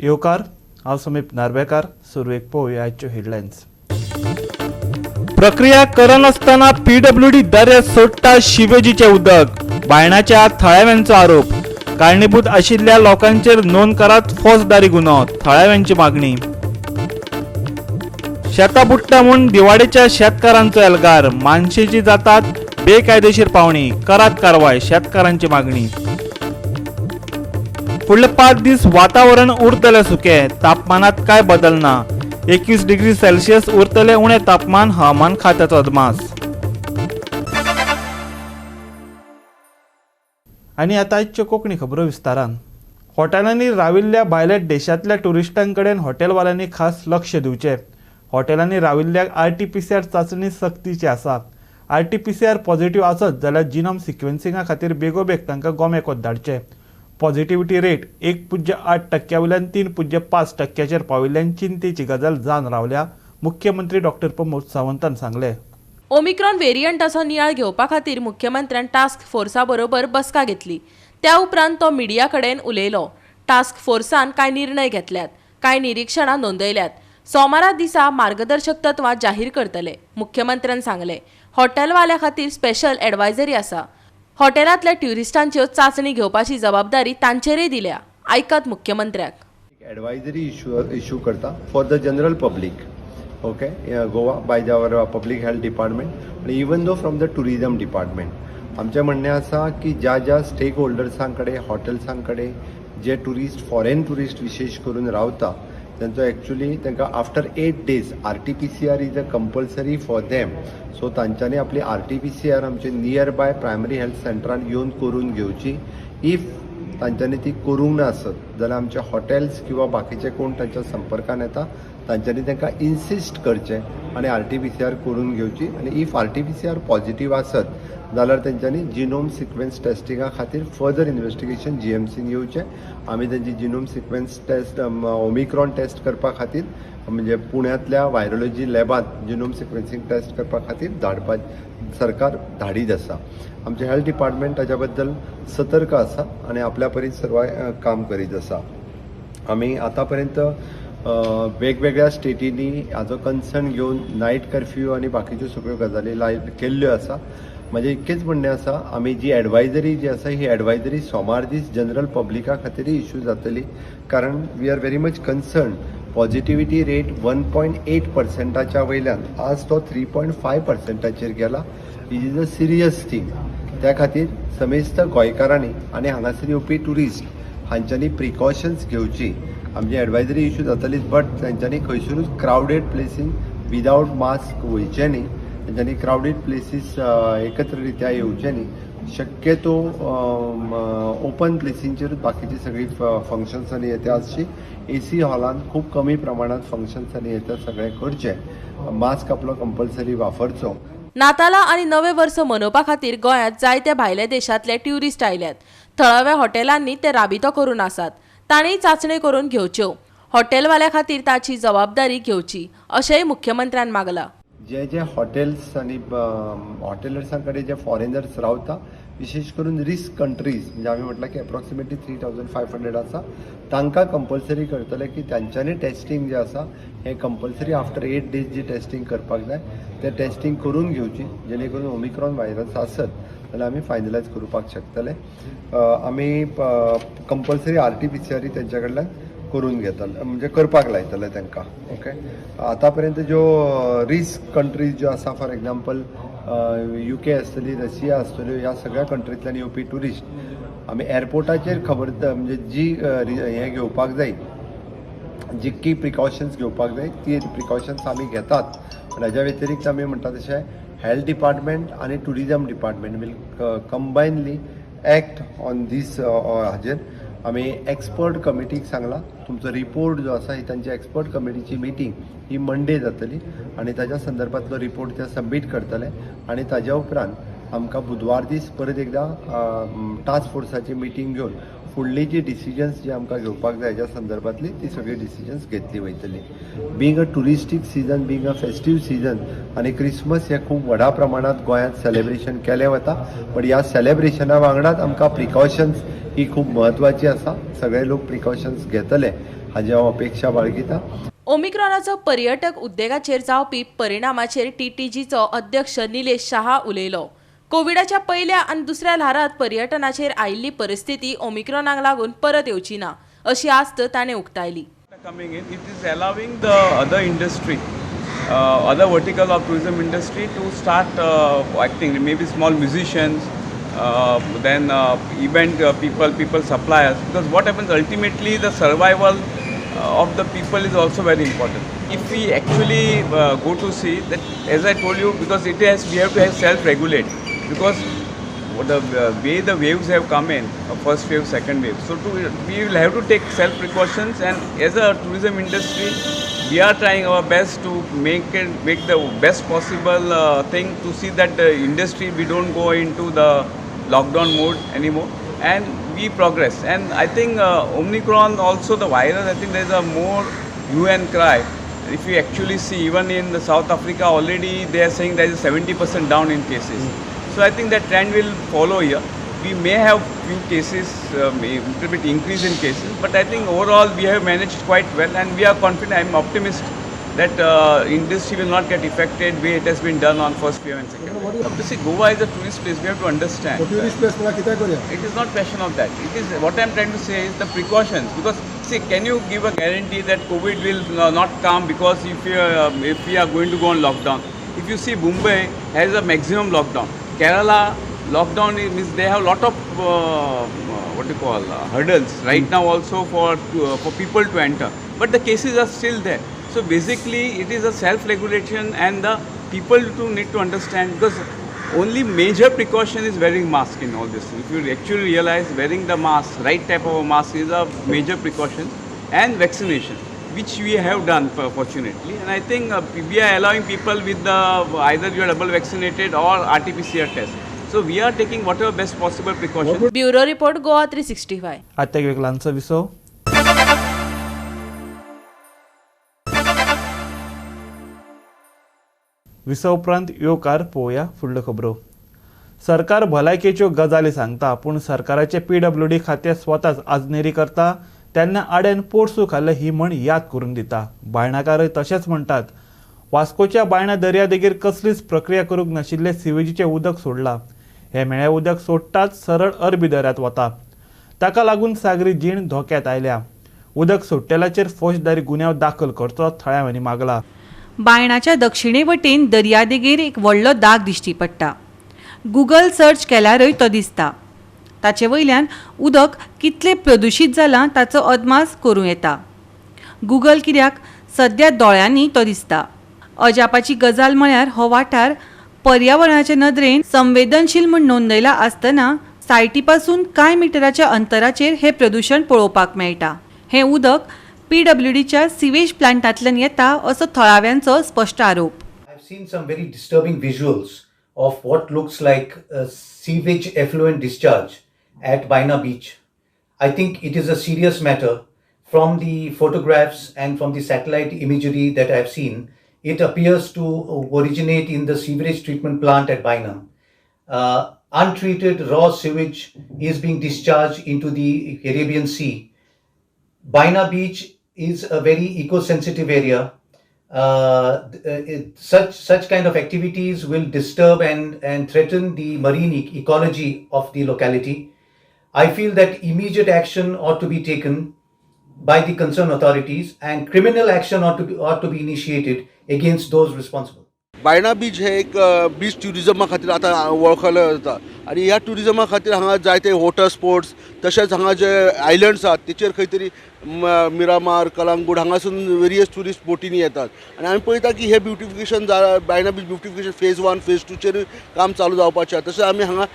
येवकार. हांव समीप नार्वेकार. सुरवेक पळोवया आयच्यो हेडलायन्स. प्रक्रिया करनासतना पीडब्ल्यूडी दर्यात सोडटा शिवेजीचें उदक, बायणाच्या थळाव्यांचो आरोप. कारणीभूत आशिल्ल्या लोकांचेर नोंद करात फौजदारी गुन्हो, थळाव्यांची मागणी. शेतां बुडटा म्हूण दिवाडेच्या शेतकारांचो एल्गार. मानशेची जातात बेकायदेशीर पावणी, करात कारवाय, शेतकारांची मागणी. फुडले 5 दीस वातावरण उरतलें सुकें, तापमानात काय बदल ना. 21 डिग्री सेल्सियस उरतलें उणें तापमान, हवामान खात्याचो अदमास. आनी आतां आयच्यो कोंकणी खबरो विस्तारान. हॉटेलांनी राविल्ल्या भायल्या देशांतल्या ट्युरिस्टां कडेन हॉटेलवाल्यांनी खास लक्ष दिवचें. हॉटेलांनी राविल्ल्याक RT-PCR चांचणी सक्तीची आसा. RT-PCR positive आसत जाल्यार जिनोम सिक्वेन्सिंगा खातीर बेगोबेग तांकां गोमेकॉत धाडचें. पॉझिटिव्हिटी रेट 1.8% वयल्यान 3.5% पाविल्ल्यान चिंतेची गजाल जावन रावल्या, मुख्यमंत्री डॉक्टर प्रमोद सावंतान सांगलें. ओमिक्रॉन वेरियंटाचो नियाळ घेवपा खातीर मुख्यमंत्र्यान टास्क फोर्सा बरोबर बसका घेतली. त्या उपरांत तो मिडिया कडेन उलयलो. टास्क फोर्सान कांय निर्णय घेतल्यात, कांय निरिक्षणां नोंदयल्यात. सोमारा दिसा मार्गदर्शक तत्वां जाहीर करतले, मुख्यमंत्र्यान सांगलें. हॉटेलवाल्या खातीर स्पेशल एडवायजरी आसा. हॉटेलांतल्या ट्युरिस्टांच्यो चांचणी घेवपाची जबाबदारी तांचेरय दिल्या. आयकात मुख्यमंत्र्याक. एडवायजरी इश्यू करता for the general public, okay, Goa by our public health department आनी even though from the tourism department. आमचें म्हणणें आसा की ज्या ज्या स्टेक होल्डर्सां कडेन, हॉटेल्सां कडेन जे ट्युरिस्ट, फॉरेन ट्युरिस्ट विशेश करून रावता, तांचो एक्चुली तांकां after 8 days RT-PCR is a compulsory for them. So तांच्यांनी आपली RT-PCR आमचे नियर बाय प्रायमरी हेल्थ सेंटरान येवन करून घेवची. If तांच्यांनी ती करूंक नासत जाल्यार आमचे हॉटेल्स किंवा बाकीचे कोण तांच्या संपर्कान येता तांच्यांनी तांकां इन्सिस्ट करचें आनी RT-PCR करून घेवची. आनी if RT-PCR positive आसत जाल्यार तेंच्यांनी जिनोम सिक्वेन्स टेस्टिंगा खातीर फर्दर इन्वेस्टिगेशन GMCन येवचें. आमी तेंची genome sequence test, Omicron test करपा खातीर म्हणजे पुण्यांतल्या व्हायरोलॉजी लॅबांत जिनोम सिक्वेन्सिंग टेस्ट करपा खातीर धाडपाक सरकार धाडीत आसा. आमचें हेल्थ डिपार्टमेंट ताच्या बद्दल सतर्क आसा आनी आपल्या परीन सर्व काम करीत आसा. आमी आतां पर्यंत वेगवेगळ्या स्टेटींनी हाजो कन्सर्न घेवन नायट कर्फ्यू आनी बाकीच्यो सगळ्यो गजाली लाय केल्ल्यो आसा. म्हजें इतकेंच म्हणणें आसा, आमी जी एडवायजरी जी आसा ही एडवायजरी सोमार दीस जनरल पब्लिका खातीरय इश्यू जातली, कारण we are very much concern. Positivity rate 1.8%च्या वयल्यान आज तो 3.5%चेर गेला. It is a serious thing. त्या खातीर समेस्त गोंयकारांनी आनी हांगासर येवपी ट्युरिस्ट हांच्यांनी प्रिकॉशन्स घेवची. आमची एडवायजरी इश्यू जातलीच, बट तेंच्यांनी खंयसरूच क्रावडेड प्लेसीन विदावट मास्क वयचें न्ही, तेंच्यांनी क्रावडेड प्लेसीस एकत्र रित्या येवचें न्ही. शक्यतो ओपन प्लेसींचेरूच बाकीची सगळीं फंक्शन्स आनी येता आसची. AC हॉलान खूब कमी प्रमाणांत फंक्शन्स आनी येता सगळें करचें. मास्क आपलो कंपल्सरी वापरचो. नातालां आनी नवें वर्स मनोवपा खातीर गोंयांत जायते भायल्या देशांतले ट्युरिस्ट आयल्यात. थळाव्या हॉटेलांनी ते राबितो करून आसात, तांणी चांचणी करून घेवच्यो. हॉटेलवाल्या खातीर ताची जबाबदारी घेवची, अशेंय मुख्यमंत्र्यान मागलां. जे जे हॉटेल्स आनी हॉटेलर्सां कडेन जे फॉरेनर्स रावता, विशेश करून रिस्क कंट्रीज, म्हणजे आमी म्हटलां की एप्रोक्सिमेटली 3500 आसा, तांकां कंपल्सरी करतले की तांच्यांनी टेस्टींग जें आसा हें कंपल्सरी आफ्टर 8 days जी टेस्टींग करपाक जाय तें टेस्टींग करून घेवची, जेणे करून ओमिक्रॉन व्हायरस आसत जाल्यार आमी फायनलायज करपाक शकतले. आमी कंपल्सरी RT-PCR तेंच्या कडल्यान करून घेतले, म्हणजे करपाक लायतले तांकां. ओके, आतां पर्यंत ज्यो रिस्क कंट्रीज ज्यो आसा, फॉर एग्जाम्पल UK आसतली, रशिया आसतल्यो, ह्या सगळ्या कंट्रींतल्यान येवपी ट्युरिस्ट आमी एअरपोर्टाचेर खबर म्हणजे जी हें घेवपाक जाय, जितकी प्रिकॉशन्स घेवपाक जाय ती प्रिकॉशन्स आमी घेतात. पूण हाज्या व्यतिरिक्त आमी म्हणटा तशें हेल्थ डिपार्टमेंट आनी tourism department will combinedly act on these. हाजेर आमी एक्सपर्ट कमिटीक सांगलां, तुमचो रिपोर्ट जो आसा ही तांची एक्सपर्ट कमिटीची मिटींग ही मंडे जातली आनी ताज्या संदर्भांतलो रिपोर्ट ते सबमीट करतले आनी ताज्या उपरांत आमकां बुधवार दीस परत एकदां टास्क फोर्साची मिटींग घेवन फुडली जी डिसिजन्स जी आमकां घेवपाक जाय ह्या संदर्भांतली ती सगळी डिसिजन्स घेतली वयतली. Being a touristic season, being a festive season आनी क्रिसमस हे खूब व्हडा प्रमाणांत गोंयांत सेलेब्रेशन केलें वता, बट ह्या सेलेब्रेशना वांगडाच आमकां प्रिकॉशन्स ही खूब म्हत्वाची आसा. सगळे लोक प्रिकॉशन्स घेतले हाजी हांव अपेक्षा बाळगिता. ओमिक्रॉनाचो पर्यटक उद्देगाचेर जावपी परिणामाचेर टीटीजीचो अध्यक्ष निलेश शाह उलयलो. कोविडाच्या पयल्या आनी दुसऱ्या ल्हारांत पर्यटनाचेर आयिल्ली परिस्थिती ओमिक्रॉनाक लागून परत येवची ना अशी आस्त ताणें उक्तायली. Coming in, it is allowing the other industry, other vertical of tourism industry to start acting. Maybe small musicians, then event people, suppliers. Because what happens ultimately, the survival of the people is also very important. If we actually go to see that, as I told you, because it has, we have to have self-regulate, because the way the waves have come in, first wave, second wave, so we will have to take self precautions, and as a tourism industry, we are trying our best to make the best possible thing to see that the industry, we don't go into the lockdown mode anymore, and we progress. And I think Omicron also, the virus, I think there is a more hue and cry. If you actually see, even in the South Africa already they are saying there is 70% down in cases. So I think that trend will follow here. We may have few cases, little bit increase in cases, but I think overall we have managed quite well, and we are confident. I am optimist that industry will not get affected way it has been done on first wave and second wave. Obviously, Goa is a tourist place. We have to understand. Tourist place, it is not question of that. It is what I am trying to say is the precautions. Because see, can you give a guarantee that COVID will not come because if we are going to go on lockdown? If you see, Mumbai has a maximum lockdown. Kerala lockdown means they have a lot of hurdles right now also for people to enter, but the cases are still there. So basically it is a self-regulation, and the people to need to understand, because only major precaution is wearing mask in all this. If you actually realize, wearing the mask, right type of a mask is a major precaution, and vaccination, which we have done fortunately. And I think we are allowing people with the either you are double vaccinated or RT-PCR test. So we are taking whatever best possible precaution. Bureau report, Goa 365. आता एक ल्हानसो विसव. विसव उपरांत येवकार पळोवया फुडल्यो खबरो. सरकार भलायकेच्यो गजाली सांगता, पूण सरकाराचे PWD खातें स्वताच आजनेरी करता तेन्ना आड्यान पोरसूं खाल्लें ही म्हण याद करून दिता. बायणाकारय तशेंच म्हणटात. वास्कोच्या बायणा दर्यादेगेर कसलीच प्रक्रिया करूंक नाशिल्लें सिवेजीचें उदक सोडलां. हें म्हेळें उदक सोडटाच सरळ अरबी दर्यांत वता. ताका लागून सागरी जीण धोक्यांत आयल्या. उदक सोडटेल्याचेर फौजदारी गुन्यांव दाखल करचो थळाव्यांनी मागला. बायणाच्या दक्षिणे वटेन दर्यादेगेर एक व्हडलो दाग दिश्टी पडटा. गुगल सर्च केल्यारय तो दिसता. ताचे वयल्यान उदक कितलें प्रदुशीत जालां ताचो अदमास करूं येता. गुगल कित्याक, सद्या दोळ्यांनी तो दिसता. अजापाची गजाल म्हळ्यार हो वाठार पर्यावरणाचे नदरेन संवेदनशील म्हूण नोंदयला आसतना सायटी पासून कांय मिटराच्या अंतराचेर हें प्रदुशण पळोवपाक मेळटा. हें उदक PWDच्या सिवेज प्लांटांतल्यान येता असो थळाव्यांचो स्पश्ट आरोप. I have seen some very disturbing visuals of what looks like a sewage effluent discharge at Baina Beach. I think it is a serious matter. From the photographs and from the satellite imagery that I have seen, it appears to originate in the sewerage treatment plant at Baina. Untreated raw sewage is being discharged into the Caribbean Sea. Baina Beach is a very eco-sensitive area. Such kind of activities will disturb and threaten the marine ecology of the locality. I feel that immediate action ought to be taken by the concerned authorities, and criminal action ought to be initiated against those responsible. Baina beach हे एक beach ट्युरिजमा खातीर आतां वळखले वता आनी ह्या ट्युरिजमा खातीर हांगा जायते वॉटर स्पोर्ट्स तशेंच हांगा जे आयलंड्स आहात तेचेर खंय तरी मिरामार कलांगूट हांगासून वेरियस ट्युरिस्ट बोटींनी येतात आनी आमी पळयता की हे beautification Baina beach beautification phase 1 phase 2चेरूय काम चालू जावपाचें आसा. तशेंच आमी हांगा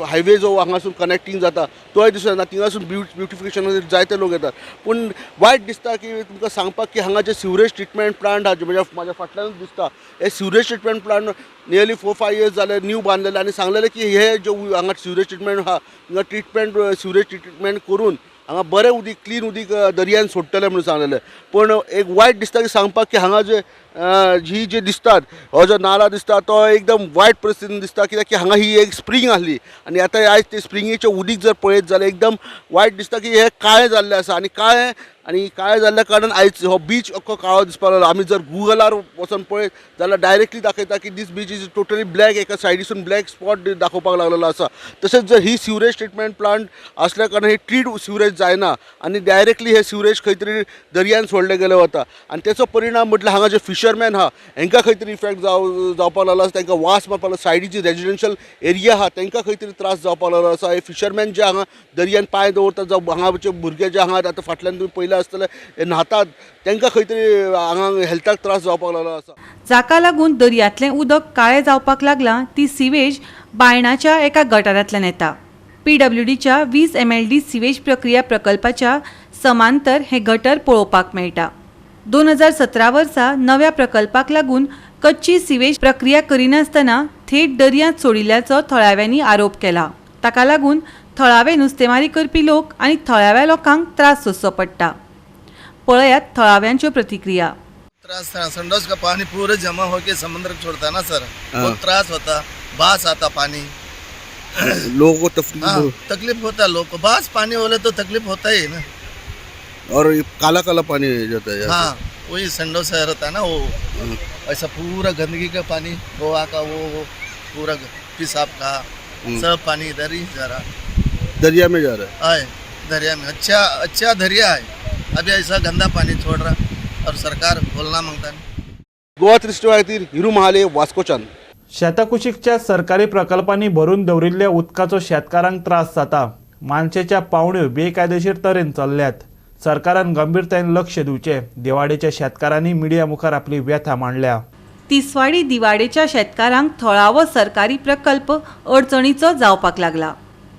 हायवे जो हांगासून कनेक्टींग जाता तोय दिसून येता, थिंगासून ब्युटिफिकेशन जायते लोक येतात. पूण वायट दिसता की तुमकां सांगपाक की हांगा जे सिवरेज ट्रिटमेंट प्लांट आहा म्हणजे म्हाज्या फाटल्यानूच दिसता हे sewerage treatment plant nearly 4-5 years जाले न्यू बांदलेले आनी सांगलेले की हे जे हांगा सिवरेज ट्रिटमेंट आहा हांगा ट्रिटमेंट सिवरेज ट्रिटमेंट करून हांगा बरें उदीक क्लीन उदीक दर्यान सोडटले म्हणून सांगलेलें. पूण एक वायट दिसता की सांगपाक की हांगा जे ही जे दिसतात हो जो नाला दिसता तो एकदम वायट परिस्थितीन दिसता, कित्याक की हांगा ही एक स्प्रींग आसली आनी आतां आयज ते स्प्रिंगेचें उदीक जर पळयत जाल्यार एकदम वायट दिसता की हें काळें जाल्लें आसा आनी काळें आनी काळें जाल्ल्या कारणान आयज हो बीच अख्खो काळो दिसपाक लागलो. आमी जर गुगलार वचोन पळयत जाल्यार डायरेक्टली दाखयता की this beach is totally black, एका सायडीसून ब्लॅक स्पॉट दाखोवपाक लागलेलो आसा. तशेंच जर ही सिवरेज ट्रिटमेंट प्लांट आसल्या कारणान ही ट्रीट सिवरेज जायना आनी डायरेक्टली हे सिवरेज खंय तरी दर्यान सोडले गेले वता आनी तेचो परिणाम म्हटल्यार हांगा जे फिशरमॅन आहा हेंकां खंय तरी इफेक्ट जावपाक लागलो आसा. तांकां वास मारपाक लागलो, सायडीची रेजिडेन्शियल एरिया आहा तांकां खंय तरी त्रास जावपाक लागलो आसा. हे फिशरमॅन जे हांगा दर्यान पांय दवरतात जावं हांगाचे भुरगे जे हांगा आतां फाटल्यान तुमी पयले आसतले हे न्हातात तांकां खंय तरी हांगा हेल्थाक त्रास जावपाक लागलो आसा. जाका लागून दर्यांतलें उदक काळें जावपाक लागलां ती सिवेज बायणाच्या एका गटारांतल्यान येता. पीडब्ल्यूडीच्या 20 MLD sewage प्रक्रिया प्रकल्पाच्या समांतर हें गटर पळोवपाक मेळटा. 2017 वर्सा नव्या प्रकल्पाक लागून कच्ची सिवेज प्रक्रिया करिनासतना थेट दर्यांत सोडिल्ल्याचो थळाव्यांनी आरोप केला. ताका लागून थळावे नुस्तेमारी करपी लोक आनी थळाव्या लोकांक त्रास सोंसचो पडटा. पळयात थळाव्यांच्यो प्रतिक्रिया. त्रास संडोस का पानी पूरे जमा होके समुद्र छोड़ता ना सर, बहुत त्रास होता, बास आता पानी, लोगों को तकलीफ होता, लोगों को बास पानी बोले तो तकलीफ होता ही ना. और काला काला पानी जाता है. हाँ, वही संडोस रहता है ना, वो ऐसा पूरा गंदगी का पानी, गोवा का वो पूरा पेशाब का सब पानी इधर ही जा रहा, दरिया में जा रहा है. दरिया में अच्छा अच्छा दरिया है, अभी ऐसा गंदा पानी छोड़ रहा और सरकार बोलना मांगता नहीं. गोवा 360 खातीर हिरू महाले, वास्कोच्यान. शेताकुशीकच्या सरकारी प्रकल्पांनी भरून दवरिल्ल्या उदकाचो शेतकारांक त्रास जाता. मानशेच्या पावण्यो बेकायदेशीर तरेन चल्ल्यात. सरकारान गंभीरतायेन लक्ष दिवचें. दिवाडेच्या शेतकारांनी मिडिया मुखार आपली व्यथा मांडल्या. तिसवाडी दिवाडेच्या शेतकारांक थळावो सरकारी प्रकल्प अडचणीचो जावपाक लागला.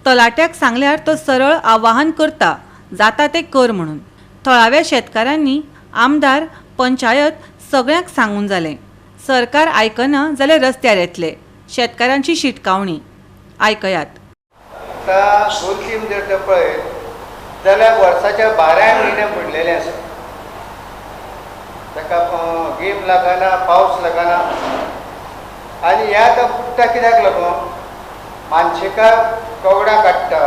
तलाट्याक सांगल्यार तो सरळ आवाहन करता, जाता ते कर म्हणून. थळाव्या शेतकारांनी आमदार, पंचायत सगळ्यांक सांगून जालें. सरकार आयकना जाल्यार रस्त्यार येतले. शेतकारांची शिटकावणी आयकयात. आतां 2-3 जर ते पळयत जाल्यार वर्साच्या 12 म्हयने बुडलेले आसा. ताका गीम लागना, पावस लागना आनी हे आतां बुडटा कित्याक लागून मानशेकार कवडां काडटा,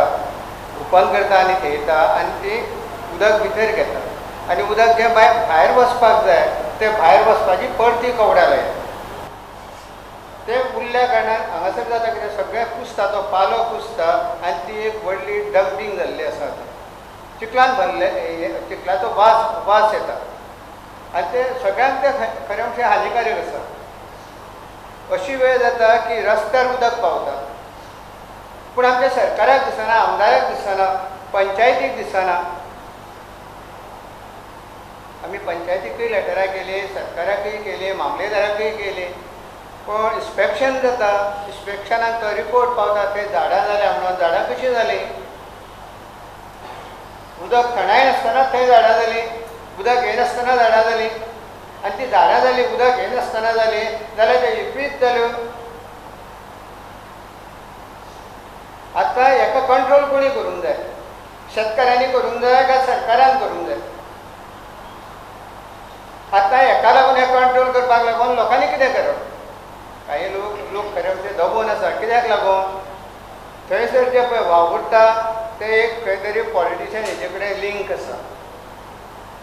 ओपन करता आनी थेयता आनी ती उदक भितर घेता आनी उदक जें भायर वचपाक जाय तें भायर वचपाची परती कवडां लायता. ते उरल्या कारणान हांगासर जाता कितें, सगळें कुसता, तो पालो कुसता आनी ती एक व्हडली डम्पींग जाल्ली आसा. आतां चिखलान भरले, चिखलाचो वास येता आनी ते सगळ्यांक ते खरें म्हणजे हानिकारक आसा. अशी वेळ जाता की रस्त्यार उदक पावता, पूण आमच्या सरकाराक दिसना, आमदाराक दिसना, पंचायतीक दिसना. आमी पंचायतीकूय लेटरां केली, सरकाराकूय केली, मामलेदाराकूय केली, पूण इन्स्पेक्शन जाता, इन्स्पेक्शनाक तो रिपोर्ट पावता थंय झाडां जाल्या म्हणून. झाडां कशीं जालीं? उदक थंडाय नासतना थंय झाडां जालीं, उदक येनासतना झाडां जालीं आनी ती झाडां जालीं, उदक येनासतना जालीं जाल्यार ते विपरीत जाल्यो. आतां हेका कंट्रोल कोणी करूंक जाय? शेतकाऱ्यांनी करूंक जाय काय सरकारान करूंक जाय? आतां हेका लागून हें कंट्रोल करपाक लागून लोकांनी कितें करप? कांय लोक खरें म्हणजे दबोवन आसा. कित्याक लागून थंयसर जे पळय वावुरता ते एक खंय तरी पॉलिटिशियन हेजे कडेन लिंक आसा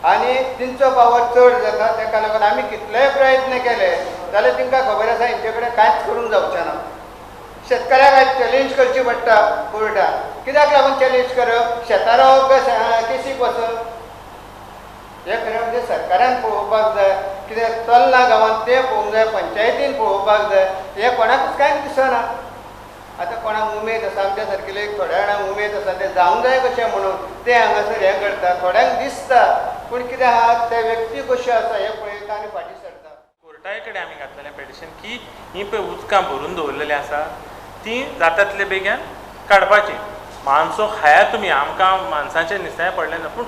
आनी तेंचो पावर चड जाता. ताका लागून आमी कितलेय प्रयत्न केले जाल्यार तांकां खबर आसा हेंचे कडेन कांयच करूंक जावचें ना. शेतकाऱ्याक आयज चॅलेंज करची पडटा कोर्टान. कित्याक लागून चॅलेंज करप? शेतां रावप काय केसीक वचप? हें खरें म्हणजे सरकारान पळोवपाक जाय, कितें चल्लां गांवांत तें पळोवंक जाय, पंचायतीन पळोवपाक जाय. हें कोणाकूच कांयच दिसना. आतां कोणाक उमेद आसा, आमच्या सारकेले थोड्या जाणांक उमेद आसा तें जावंक जाय कशें म्हणून ते हांगासर हें करता. थोड्यांक दिसता, पूण कितें आहा ते व्यक्ती कश्यो आसा हें पळयता आनी फाटीं सरता. कोर्टाय कडेन आमी घातलेलें पेटिशन की ही पळय उदकां भरून दवरलेलीं आसा तीं जाता तितले बेगीन काडपाचीं. मानसो खाया तुमी, आमकां मानसाचें निसाय पडलें ना, पूण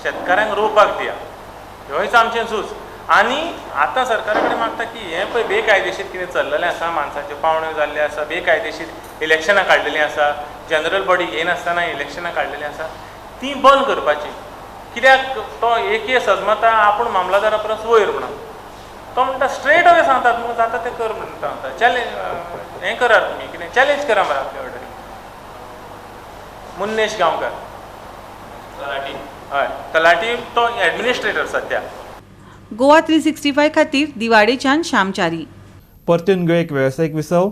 शेतकारांक रोवपाक दिया, ह्योच आमचें झूज. आनी आतां सरकारा कडेन मागता की हें पळय बेकायदेशीर कितें चल्लेलें आसा, माणसाच्यो पावण्यो जाल्ल्यो आसा, बेकायदेशीर इलेक्शनां काडलेलीं आसा, जनरल बॉडी घेयनासतना इलेक्शनां काडलेलीं आसा, तीं बंद करपाचीं. कित्याक तो एक सजमता आपूण मामलादारा परस वयर म्हणून तो म्हणटा, स्ट्रेट अवे सांगतात मग जाता तें कर म्हणटा, चॅलेंज हें करात तुमी, कितें चॅलेंज करा मरे आपल्या ऑर्डरी. मुन्नेश गांवकार, तलाठी. हय, तलाठी तो एडमिनिस्ट्रेटर सद्या. गोवा 365 खातीर दिवाडेच्यान श्यामचारी. परतून घेवया एक वेवसायीक विसव.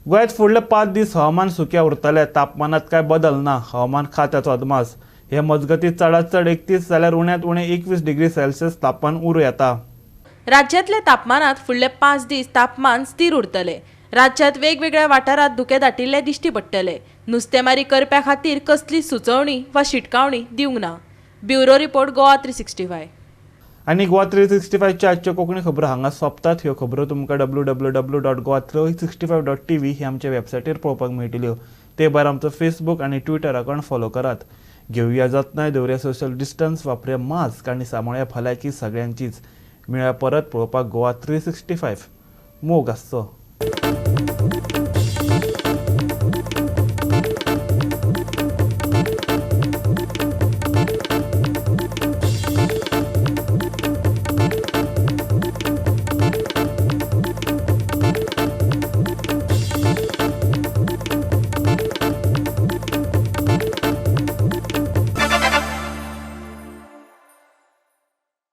गोंयांत फुडले 5 दीस हवामान सुकें उरतलें. तापमानांत कांय बदल ना. हवामान खात्याचो अदमास. हे मजगतीं चडांत चड 31 जाल्यार उण्यांत उणें 21 डिग्री सेल्सियस तापमान उरूं येता. राज्यांतल्या तापमानात फुडले 5 दीस तापमान स्थिर उरतले. राज्यांत वेगवेगळ्या वाठारांत धुकें दाटिल्ले दिश्टी पडटले. नुस्तेमारी करप्या खातीर कसली सुचोवणी वा शिटकावणी दिवंक ना. Bureau report, Goa 365. आनी गोवा 365च्या आजच्यो कोंकणी खबरो हांगा सोंपतात. ह्यो खबरो तुमकां www.goa365.tv ही आमच्या वेबसायटीर पळोवपाक मेळटल्यो. ते भायर आमचो फेसबूक आनी ट्विटर अकावंट फॉलो करात. घेवया जतनाय, दवरया सोशल डिस्टन्स, वापरुया मास्क आनी सांबाळया भलायकी सगळ्यांचीच. मेळया परत पळोवपाक गोवा 365. मोग आसचो.